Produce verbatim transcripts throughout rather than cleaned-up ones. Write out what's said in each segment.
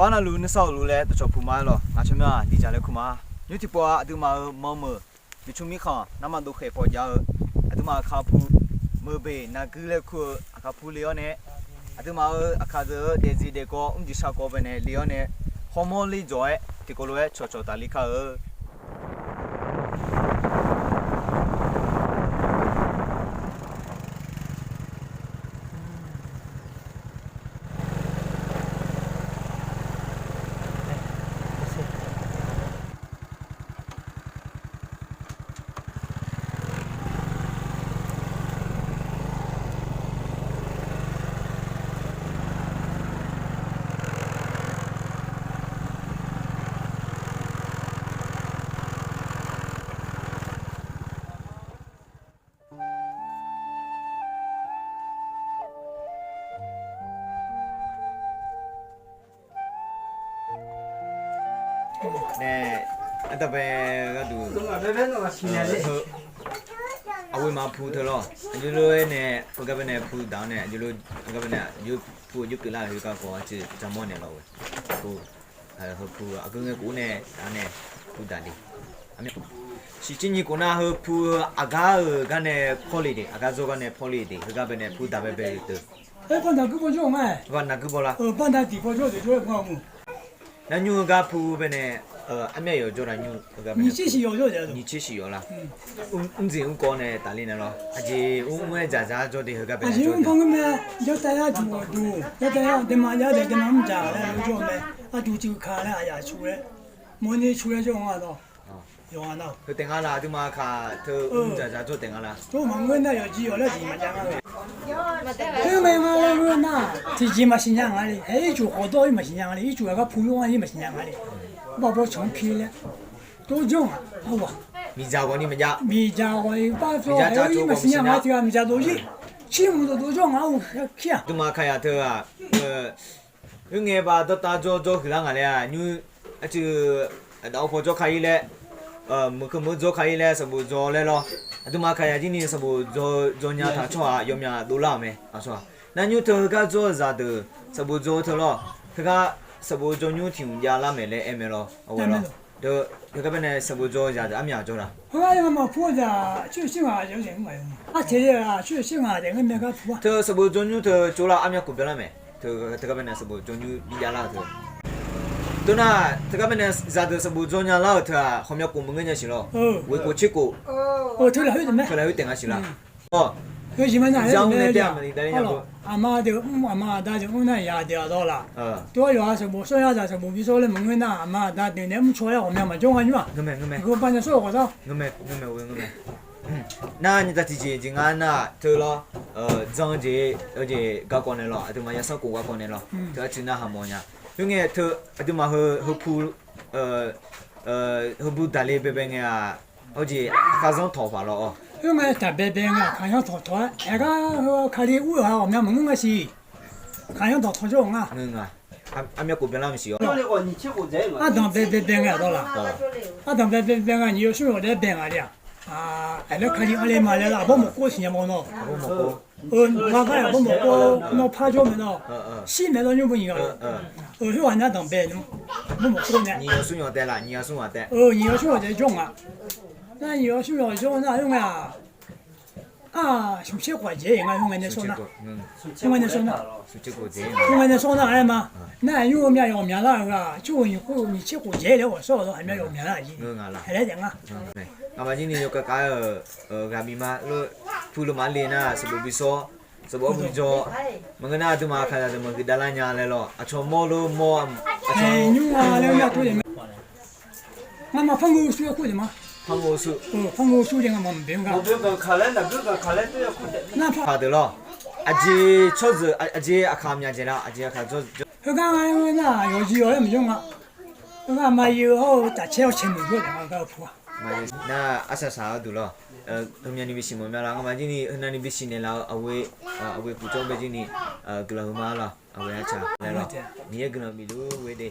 Arnavluf nuisar-euq luf laer dawqcawq puq ma-aer lawq. Ngaq tsawrmyanr-aq Liqjaq laer kur ma. Nymr tiqpov-aq aqduimaf-euq manrmeuq, miqtsmr mirkhanq, narma dov khaeq paw jav-eu, aqduimaf aqkaq pu, meuqbeq naqguir laer kur-eu aqkaq pu le-awr nae, aqduimaf-euq aqkaq deuq-eu daefzif daefkawv mrjeq shar kawv baenae le-awr nae, hawmawr ler dzawq-aer tiqkawv lof-aer cawqcawq taqler kar-eu. Nae, ardanqbae gharduq, heu, aqghoe maqpu teu lawr. Aqjox lof-aer nae heugar baenae pu daq-awr nae, aqjox lof heugar baenae pu-eu jawrkeuv lar-eu heugar khawf aqceuq jaqmawr naeq lawr-eu. Heu pu-eu aqgeu ngae khof nae taf-awr nae pu daq le. Shiqcir nyiq khof nar heu pu-eu aqgar-euq gar nae pawle de, aqgar dzawr gar nae pawle de, heugar baenae pu daq baebae-eu teu. Aer, baqda guir baw jawr-eu nga. Baqda guir baw la. Baqda tiq baw jawr deuq jawr-aer bar-eu. Nar nymr heugar pu baenae, armyav yawf jawr la nymr heugar baenae. Nyiq tser shiq yawf jawr de. Nyiq tser shiq yawf la. Mr, mrdziq mrkawv nae tafler nae lawr. Aqjeq mr mr-aer dzaqdzaq jawr de heugar baenae jawr de. Aqjeq mr par ngeur mae, jawr tav yar duq duq, jawr tav yar daema yar dae daema mr dzaq laer jawr-eu mae. Aqduq cuiv ka laer aqyaf cu laer, mawrni cu laer jawr-eu nga lawr. Yawqha nar-eu. Heu taef nga la, aqduimaf kaq teu mr dzaqdzaq jawr taef nga la. Tov maqngeur nar yawqjeq yawq laer jeq maqjav nga. Khoerngae nga laer ngeur nar, tiqjeq maqsiq nya nga le. Aer, ircuf khawf dawr-ir maqsiq nya nga le. Ircuf aqgar pu lor-anr ir maqsiq nya nga le. Bar baw canq-anr pi laer. Tov janr-aq, arwa. Miqdzaq ghawqni maqjav. Miqdzaq ghawqni bar tov-aer ir maqsiq nya nga tiq ghaq miqdzaq dov-ir. Cirmuq dov dov janr nga-ar-eu kir-aq. Aqduimaf kaq yaq teu-aq, khoerngae ba dawrtav jawr jawr huiqlar nga laer-aq nymr, arcuiv, aqdaf-eu paw jawr ka-ir laer, meuqkeuv meuq jawr ka-ir laer sanqbof dzaw laer lawr. Aqduimaf kaq yaq jir ni sanqbof dzaw, dzaw nya taq tsawrhaq yawmyaq dovlar-euq mae. Aqsur-aq, nar nymr teu heugar dzawr-eu zaqdeuq sanqbof dzaw-eu teu lawr. Heugar sanqbof dzaw nymr tiq hmq javlar maeq laer aer mae lawr. Aqghae lawr. Deuq, heugar baenae sanqbof dzaw-eu zaqdeuq armyav jawr la. Heugar yawmaf pu-eu zaq coer shir ngaq, coer shir ngaq taef ngeur mae gar pu-a. Teu sanqbof dzaw nymr teu tsovlar armyav khof byanlar maeq. Teu, teugar baenae sanqbof dzaw nymr bi javlar-euq teu. Teu nar, teugar baenae zaqdeuq sanqbof dzaw nya lar-euq teu-aq, ghawqmya khof maqngeur nya siq lawr. Ghoeq khof tser khof. Teu lafkhoer taef nga siq la. Aqma deuq mr, aqma aqda deuq mr nar yadeuq-aq dawr la. Tov-aer yawqha sanqbof sawr yar zaq sanqbof bi sawr laer maqngeur nar, aqma aqda deuq nae mr caw-aer ghawqmya maqjawr nga nymr-aq. Nar nyiq taq tiqjeq jeq nga nar teu lawr, jan jeq, jeq garkawv naeq lawr, aqduimaf yasar khof garkawv naeq lawr, teu arcuiv nar haq mawf nya. Khoerngae teu aqduimaf heu, heu pu, heu bu daqle baebae ngae-aq, hawjeq aqkar zanr tawq paq lawr-awr. Khoerngae taq baebae ngae aqkar zanr tawq tawq-aer, aergar heu Kali ur-euq ha ghawqmya maqngeur nga siq. Aqkar zanr tawq tawq jawr-eu nga. Armyav khof byanlar maqsiq-awr. Ardanq baebae bae ngae aqdawr la. Ardanq baebae bae ngae nyiq yawsmr yawq daef bae nga le-aq. Aqlaer Kali anr le ma laer lar, aqbawr mawf kov siqnya mawf nawr. Nar gar aqbawr mawf kov nawr par jawr mae nawr. Shir mae lawr nymr bu nyiq ghaq-eu. Khoerghaq nar danqbae nymr, aqbawr mawf kov nae. Nyiq yawsmr yawq taef, nyiq yawsmr yawq taef jawr nga. Nar nyiq yawsmr yawq jawr nar khoerngae-aq, smq tser khof-aq jeq nga khoerngae nae sawr nar. Khoerngae nae sawr nar, khoerngae nae sawr nar aer ma. Nar aqyur-eu myaq yawq myaq lar-euq ghaq, tsawrhaq nyiq khof nyiq tser khof jeq laer ghawq sawr-awq lawr, aqmyav yawq myaq lar-aq jir. Ngeur nga la. Ngamaf jir ni yawkhav khav-aer-euq ghaq bif ma lor, pu lor maqle nar sanqbof bi sawr, sanqbof-anr bi dzaw. Maqngeur nar aqduimaf kaqzaq deuq maqhuiq davlar nya laer lawr, aqcawq mawr lor mawr, aqcawq nymr nga laer nar tov le ma. Ngamaf par ngeur-eu sur-aer kur de ma. Par ngeur-eu sur, par ngeur-eu sur de ngamaf maqbae-eu gar. Nar par deuq lawr, aqjeq tsawrjeuq, aqjeq aqkaq myaq dzaeq lar, aqjeq aqkaq dzaw. Heugar nga-aer nar yawqjeq yawq-aer maqjawr nga. Heugar aqma ir-eu hawr-eu tafcaer-awr caemuiq jawr-eu taef nga gar-eu pu-a. Nar arsaq saq-eu duq lawr, heumya ni bisiq mawf mya la, ngamaf jir ni heunav ni bisiq naeqlaf-eu, aqghoe puq cawr bae jir ni guiqlanq heu ma lawr. Aqghoe arca laer lawr, Miqyaer guiqlanq bif luf-eu de.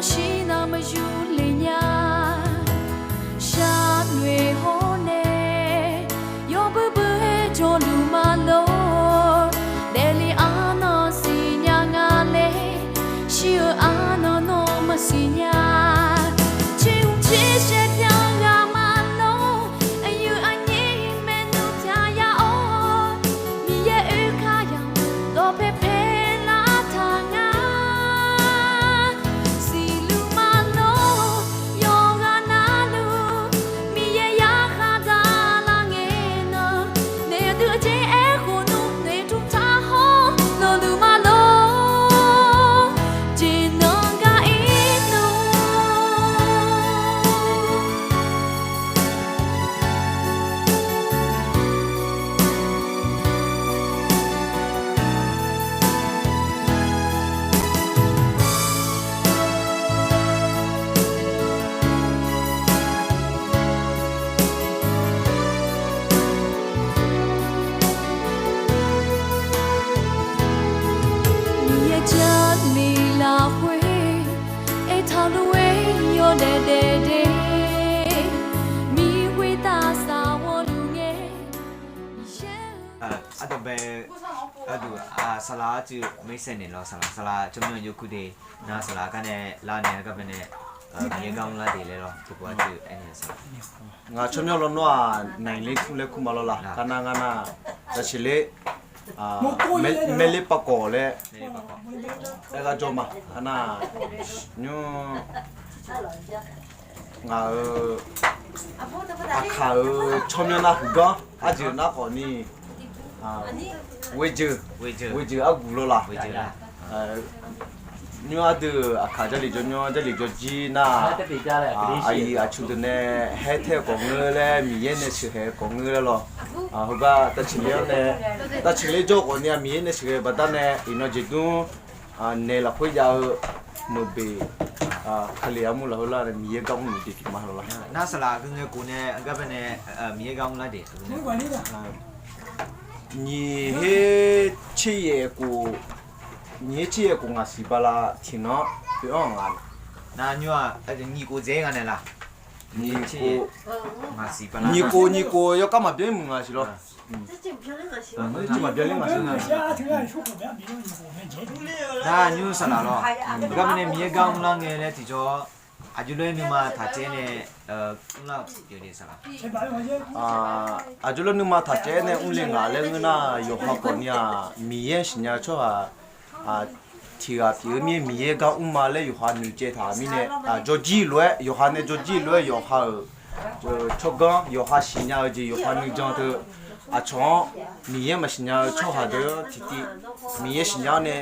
Shir navmaqyur le nya, sharnoeq hawr nae, yawbui bui-aer jawrluf ma lor. Daefle arnan siqnya nga laer, shir-eu arnan nawr maqsiq nya. Tser hmq tser shaer byan ghaq ma lor. Aqyuif aqnyir maernmr pyaq ya-awr, Miqyaer oekar yamq dawqpae pae lar taq nga. Siqluf ma lor, yawqghaq navluf, Miqyaer yarkhaq daqlar ngae nan, naef dui-eu dzer-aer khof nmr naef tmr tar hawr nanluf ma lor, jeqnan gar ir nmr. Miqyaer jarlif lafkhoer, aertaq lof-aer yawdaef daef de, mirkhoer taf saq ghawrluf ngae. Ardawqbae gharduq, saqlaq arcuiv maeqsaeq naeq lawr, saqlaq, saqlaq tsawrmyanr yawkuir de, nar saqlaq gar nae lar nae gar bae nae, Miqyaer gar mrlar de laer lawr, teupuq arcuiv aernaeq saqlaq. Ngaq tsawrmyanr lawnmr-aq, naqler kur laer kur ma lawr la. Gar nar ngar nar, taqsiq ler, maeqler pavkawq laer, aer gar jawr ma. Gar nar, nymr, ngaq-euq aqkaq-euq tsawrmyanr nar huiqganr arjeuq nar khawf ni, ghoejeuq, ghoejeuq argu lawr la. Nymr ardeuv aqkaq Jarlif jawrmyanr Jarlif jawrjir nar, aqyuif aqtsu deuq nae haer tae-eu khawf ngeur laer, Miqyaer nae sheuqhaeq-eu khawf ngeur laer lawr. Heugar tavciq ler-anr nae, tavciq ler jawr khawf ni-a Miqyaer nae sheuqhaeq baqdanae iqnan jeqdmr naeq lafkhoer jav-eu meuqbeq, Kali armur lafkhoer lar nae Miqyaer gar mrluf jeq pyeuf ma lawr la. Nar saqlaq geu ngae kof nae gar bae nae Miqyaer gar mrlar de. Nyiq her tser yaef khof, nyiq her tser yaef khof ngaq siq bala tiqnan-anr pyeuf-anr nga. Nar nymr-aq, nyiq khof dzaeq-aer nga naeq la. Nyiq khof, nyiq khof yawkar maqbyan-ir muiq ngaq siq lawr. Maqbyan-ir ngaq siq. Nar nymr saqlaq lawr. Gar bae nae Miqyaer gar mrlar ngae laer tiqjawr, aqjox lof-aer nuima taq caev nae mrlar-eu pyeuf de saqlaq. Aqjox lof nuima taq caev nae mrle ngaq laer ngeur nar, yawqha khawf ni-aq, Miqyaer siqnya-eu tsawrhaq tiq ghaq pyeuf-eu mir-aer Miqyaer gar mrma laer yawqha noeqcaev taq mirnae, jawrjir lof-aer yawqha nae jawrjir lof-aer yawqha-euq tsawrganr yawqha siqnya-eu jeq yawqha nuijan teu aqcawq-anr Miqyaer maqsiqnya-eu tsawrhaq deuq-anr tiqtiv Miqyaer siqnya-awr nae,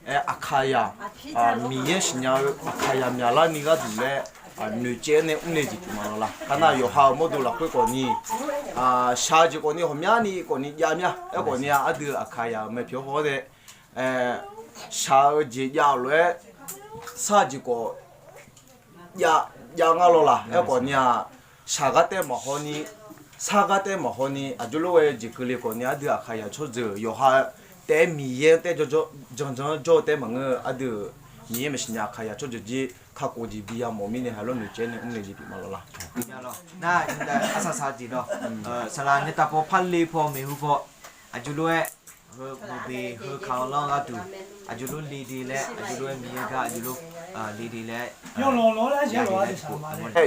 aqkaqyaq, Miqyaer siqnya-eu aqkaqyaq myaqlar ni gharduq laer noeqcaev-awr nae mrle jeq pyeuf ma lawr la. Kar nar yawqha-euq mawrdo lafkhoer khawf ni, shaq-eu jeq khawf ni ghawqmyani khawf ni jav mir-a. Aerkhawf ni-a ardeuv aqkaqyaq-euq maeq pyeuf-awr haw-awr nae, shaq-eu jeq jav-euq lof-aer sar-eu jeq khawf jav ngar lawr la. Aerkhawf ni-aq, shaq gar taef maqhaw ni, sar gar taef maqhaw ni, aqjox lof ghae jeq keuvle khawf ni ardeuv aqkaqyaq tsawrjeuq yawqha taef-aer Miqyaer-anr taef janjan-anr jawr-eu taef maqngeur-eu ardeuv Miqyaer maqsiqnya aqkaqyaq tsawrjeuq jir kakhof jeq bi yamawf mirnae heulof noeqcaev nae mrle jeq pyeuf ma lawr la. Nar arsaq saq-eu jeq lawr, saqlaq nyaetaq paw parle paw maeqhu paw aqjox lof-aer heu meuqbeq heu kaq-anr lanr gharduq aqjox lof le de laer aqjox lof-aer Miqyaer gar aqjox lof le de laer,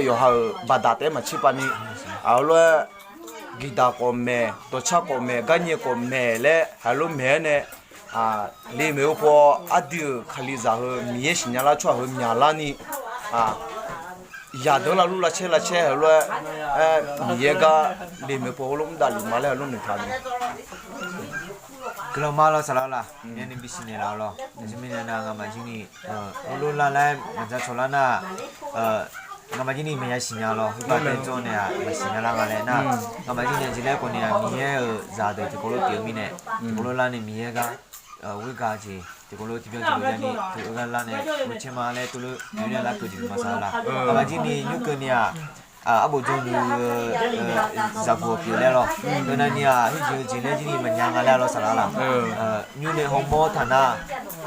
yawqha-euq baqdaq taef-aer maqtser pav ni, heulof-aer giqdaq khawf maeq, dawqcar khawf maeq, garnyae khawf maeq laer heulof maeq-aer nae, le maeq-eu paw ardui-euq Kalizaq heu Miqyaer siqnya lar tsawrhaq heu myaqlar ni, yaqdanr lavlur lavcaer lavcaer heulof-aer, Miqyaer gar le maeq-eu paw heulof mr davluf ma laer heulof noeqtaq ni. Guiqlanq ma lawr saqlaq laq, yaw ni bisiq naeqlaf-awq lawr. Aqjeq mirnae nar ngamaf jir ni, heulof lar laer maqdzaq cawq lar nar, ngamaf jir ni maqya siqnya lawr. Heugar tae jawr nae-aq maqsiqnya lar nga laer nar, ngamaf jir ni aqjeq laer khawf ni-aq Miqyaer-euq zaqdeuq tiqkawv lof pyeuf-eu mirnae, tiqkawv lof lar ni Miqyaer gar ghoer ga jeq tiqkawv lof tiqbyan tiqlof ya ni teu-eu gar lar nae, ghoer caer ma laer teulof-aer lar keuv jeq maqsaq laq. Ngamaf jir ni nymr keuv ni-aq, Arbof jawrluf-eu zaqguq pyeuf laer lawr. Heunavni-aq, heujeq-eu jeq laer jirni maqnya nga laer lawr saqlaq laq. Nymr nae hawmawr taq nar,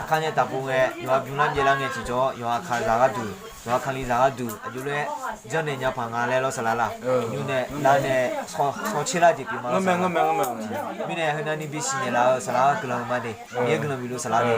aqkar nae taqpov ngae, yawqha bymr lar byaev lar ngae tiqjawr-awr, yawqha kalizaq gharduq, yawqha kalizaq gharduq aqjox laer janrnaeq nya paq nga laer lawr saqlaq laq. Nymr nae lar nae shawr tser lar jeq pyeuf ma lawr saqlaq. Mirnae heunavni bisiq naeqlaf-eu saqlaq-anr guiqlanq ma de. Miqyaer guiqlanq bifluf saqlaq de.